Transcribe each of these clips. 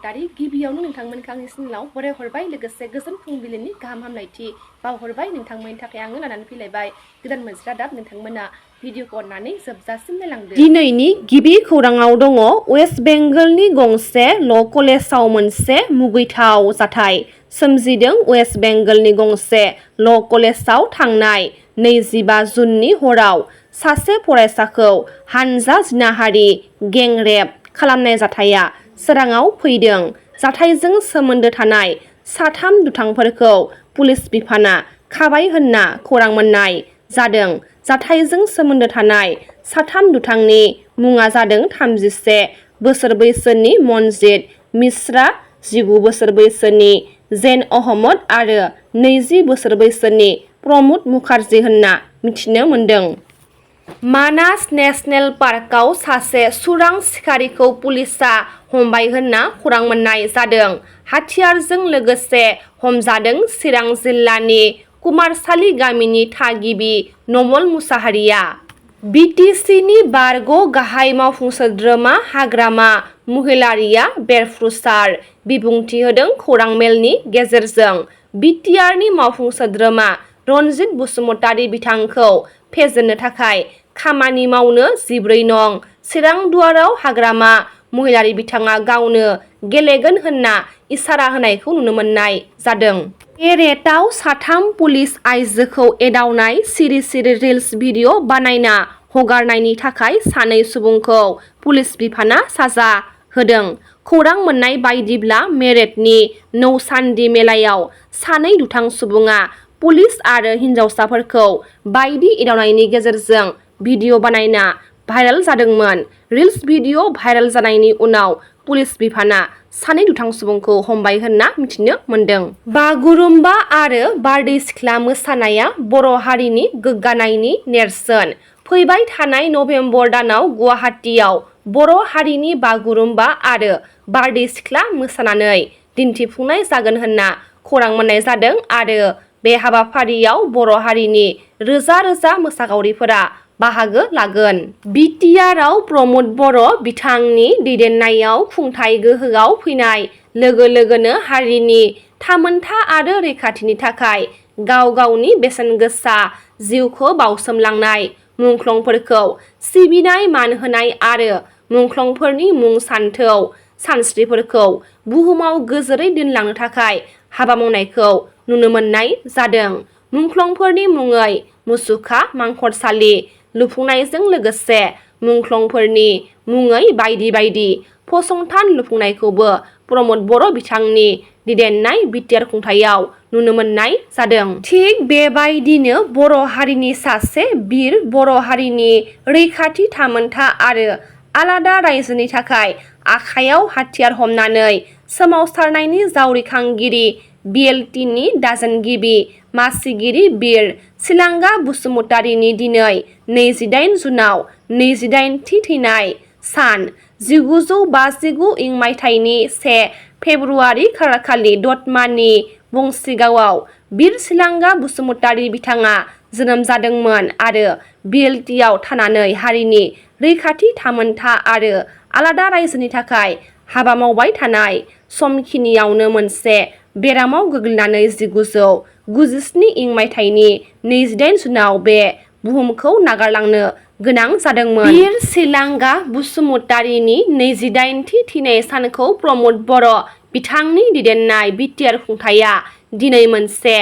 बसुमतारी गिबियावनो नोंथांमोनखौ आंनि चेनेलाव बरायहरबाय लोगोसे गोजोन फुंबिलिनि गाहाम हामलायथि बावहरबाय नोंथांमोननि थाखाय आङो लानानै फैलायबाय गोदान मोनसे रादाब नोंथांमोना भिडिअखौ अननानै जोबजासिम नायलांदो। दिनैनि गिबि खौराङाव दङ वेस्ट बेंगलनि गंसे ल' कलेजाव मोनसे मुगैथाव जाथाय सोमजिदों। वेस्ट बेंगलनि गंसे ल' कलेजाव थांनाय 25 जुननि हराव सासे फरायसाखौ हानजा जिनाहारि गेंरेप खालामनाय जाथाया सोराङाव फैदों। जाथायजों सोमोन्दो थानाय साथाम दुथांफोरखौ पुलिस बिफाना खाबाय होनना खौरां मोननाय जादों। जाथायजों सोमोन्दो थानाय साथाम दुथांनि मुङा जादों 31 बोसोर बैसोनि मनजित मिश्रा, 19 बोसोर बैसोनि जैन अहमद आरो 20 बोसोर बैसोनि प्रमद मुखार्जी होनना मिथिनो मोन्दों। मानास नेशनेल पार्कआव सासे सुरां सिखारिखौ पुलिसआ हमबाय होनना खौरां मोननाय जादों। हाथियारजों लोगोसे हमजादों चिरां जिल्लानि कुमारसालि गामिनि थागिबि नमल मुसाहारिया। बिटिसिनि बारग' गाहाय मावफुं सोद्रोमा हाग्रामा महिलारिया बेरफ्रुसार बिबुंथि होदों खौरां मेलनि गेजेरजों। बिटिआरनि मावफुं सोद्रोमा रनजित बसुमतारी बिथांखौ फेजेननो थाखाय खामानि मावनो 14 नं चिरां दुवाराव हाग्रामा महिलारि बिथाङा गावनो गेलेगोन होनना इसारा होनायखौ नुनो मोननाय जादों। पेरेडआव साथाम पुलिस आइजोखौ एदावनाय सिरि सिरि रिल्स भिडिअ बानायना हगारनायनि थाखाय सानै सुबुंखौ पुलिस बिफाना साजा होदों। खौरां मोननाय बायदिब्ला मेरठनि नौसान्दी मेलायाव सानै दुथां सुबुङा पुलिस आरो हिनजावसाफोरखौ बायदि एदावनायनि गेजेरजों भिडिअ बानायना भाइरेल जादोंमोन। रिल्स भिडिअ भाइरेल जानायनि उनाव पुलिस बिफाना सानै दुथां सुबुंखौ हमबाय होनना मिथिनो मोन्दों। बागुरुम्बा आरो बारदै सिख्ला मोसानाया बर' हारिनि गोग्गानायनि नेरसोन। फैबाय थानाय नभेम्बर दानाव गुवाहाटीआव बर' हारिनि बागुरुम्बा आरो बारदै सिख्ला मोसानानै दिन्थिफुंनाय जागोन होनना खौरां मोननाय जादों आरो बे हाबाफारियाव बर' हारिनि रोजा रोजा मोसाखावरिफोरा बाहागो लागोन। बिटिआरआव प्रमद बर' बिथांनि दैदेननायाव खुंथाय गोहोआव फैनाय लोगो लोगोनो हारिनि थामोनथा आरो रैखाथिनि थाखाय गाव गावनि बेसेन गोसा जिउखौ बाउसोमलांनाय मुंख्लंफोरखौ सिबिनाय मान होनाय आरो मुंख्लंफोरनि मुं सानथौ सानस्रिफोरखौ बुहुमाव गोजोरै दोनलांनो थाखाय हाबा मावनायखौ नुनो मोननाय जादों। मुंख्लंफोरनि मुङै मुसुखा मांखरसालि लुफुंनायजों लोगोसे मुंख्लंफोरनि मुङै बायदि बायदि फसंथान लुफुंनायखौबो प्रमद बर' बिथांनि दैदेननाय बिटिआर खुंथायाव नुनो मोननाय जादों। थिग बेबायदिनो बर' हारिनि सासे बिर बर' हारिनि रैखाथि थामोनथा आरो आलादा रायजोनि थाखाय आखायाव हाथियार हमनानै सोमावसारनायनि जावरिखांगिरि बिएलटिनि दाजेनगिरि मासिगिरि बिर सिलांगा बसुमतारीनि दिनै 28 जुनाव 28थि थैनाय सान। 1959 इं मायथाइनि 1 फेब्रुवारि खालारखालि दतमानि बंसिगावआव बिर सिलांगा बसुमतारी बिथाङा जोनोम जादोंमोन आरो बिएलटिआव थानानै हारिनि रैखाथि थामोनथा आरो आलादा रायजोनि थाखाय हाबा मावबाय थानाय समखिनियावनो मोनसे बेरामाव गोग्लैनानै 1997 इं मायथाइनि 28 जुनाव बे बुहुमखौ नागारलांनो गोनां जादोंमोन। बिर सिलांगा बसुमतारीनि 28थि थैनाय सानखौ प्रमद बर' बिथांनि दैदेननाय बिटिआर खुंथाया दिनै मोनसे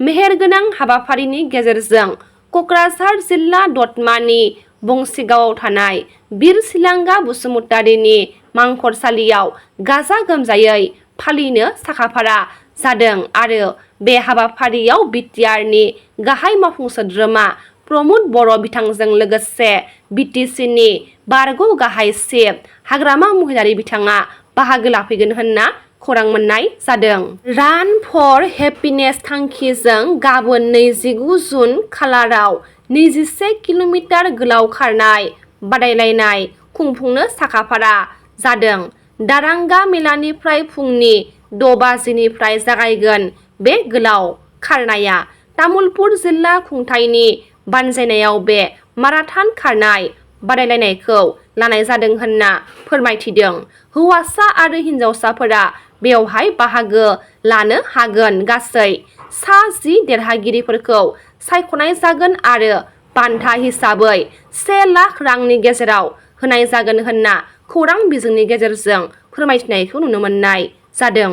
मेहेरगोनां हाबाफारिनि गेजेरजों कक्राझार जिल्ला दतमानि बंसिगावआव थानाय बिर सिलांगा बसुमतारीनि मांखरसालियाव गाजा गोमजायै फालिनो साखाफारा जादों आरो बे हाबाफारियाव बिटिआरनि गाहाय मावफुं सोद्रोमा प्रमद बर' बिथांजों लोगोसे बिटिसिनि बारग' गाहाय चिफ हाग्रामा महिलारि बिथाङा बाहागो लाफैगोन होनना खौरां मोननाय जादों। रान फर हेपिनेस थांखिजों गाबोन 29 जुन खालाराव 21 किल'मिटार गोलाव खारनाय बादायलायनाय खुंफुंनो साखाफारा जादों। दारांगा मेलानिफ्राय फुंनि 6 बाजिनिफ्राय जागायगोन बे गोलाव खारनाया। तामुलपुर जिल्ला खुंथायनि बानजायनायाव बे माराथन खारनाय बादायलायनायखौ लानाय जादों होनना फोरमायथिदों। हौवासा आरो हिनजावसाफोरा बेवहाय बाहागो लानो हागोन। गासै 10 देरहागिरिफोरखौ सायख'नाय जागोन आरो बान्था हिसाबै 1 लाख रांनि गेजेराव होनाय जागोन होनना खौरां बिजोंनि गेजेरजों फोरमायथिनायखौ नुनो मोननाय जादों।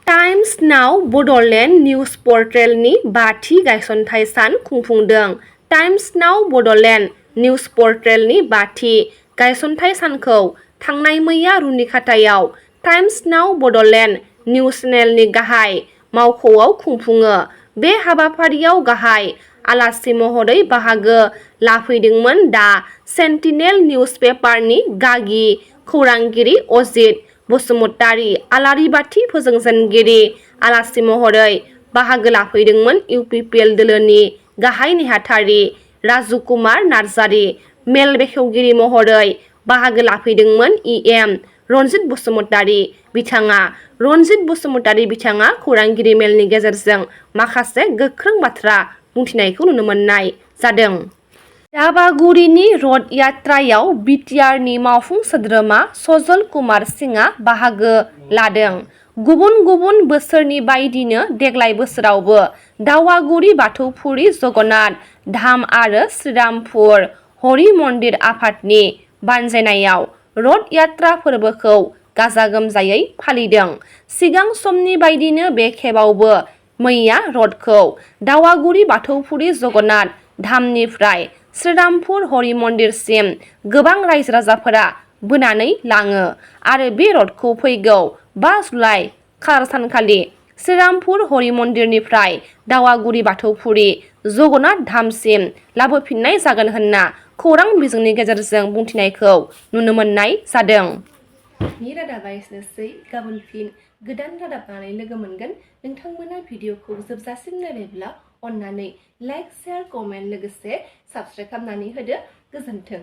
टाइम्स नाउ बड'लेण्ड निउज पर्टेलनि 5थि गायसनथाय सान खुंफुंदों। टाइम्स नाउ बड'लेण्ड निउज पर्टेलनि 5थि गायसनथाय सानखौ थांनाय मैया रुनिखातायाव टाइम्स नाउ बड'लेण्ड निउज चेनेलनि गाहाय मावख'आव खुंफुङो। बे हाबाफारियाव गाहाय आलासि महरै बाहागो लाफैदोंमोन दा सेन्टिनेल निउज पेपारनि गागि खौरांगिरि अजित बसुमतारी। आलारि बाथि फोजोंजेनगिरि आलासि महरै बाहागो लाफैदोंमोन इउपिपिएल दोलोनि गाहाय नेहाथारि राजु कुमार नार्जारी। मेल बेखेवगिरि महरै बाहागो लाफैदोंमोन इएम रनजित बसुमतारी बिथाङा। रनजित बसुमतारी बिथाङा खौरांगिरि मेलनि गेजेरजों माखासे गोख्रों बाथ्रा बुंथिनायखौ नुनो मोननाय जादों। दाबागुरिनि रथ यात्रायाव बिटिआरनि मावफुं सोद्रोमा सजल कुमार सिंआ बाहागो लादों। गुबुन गुबुन बोसोरनि बायदिनो देग्लाय बोसोरावबो दावागुरि बाथौफुरि जगन्नाथ धाम आरो श्रीरामपुर हरि मन्दिर आफादनि बानजायनायाव रथ यात्रा फोरबोखौ गाजा गोमजायै फालिदों। सिगां समनि बायदिनो बे खेबावबो मैया रथखौ दावागुरि बाथौफुरि जगन्नाथ धामनिफ्राय श्रीरामपुर हरि मन्दिरसिम गोबां रायजो राजाफोरा बोनानै लाङो आरो बे रथखौ फैगौ 5 जुलाइ खालार सानखालि श्रीरामपुर हरि मन्दिरनिफ्राय दावागुरि बाथौफुरि जगन्नाथ धामसिम लाबोफिननाय जागोन होनना खौरां बिजोंनि गेजेरजों बुंथिनायखौ नुनो मोननाय जादों। नि रादाबा एसेनोसै। गाबोन फिन गोदान रादाब लानानै लोगो मोनगोन। नोंथांमोना भिडिअखौ जोबजासिम नायबायब्ला अन्नानै लाइक, शेयार, कमेन्ट लोगोसे साबस्क्राइब खालामनानै होदो। गोजोन्थों।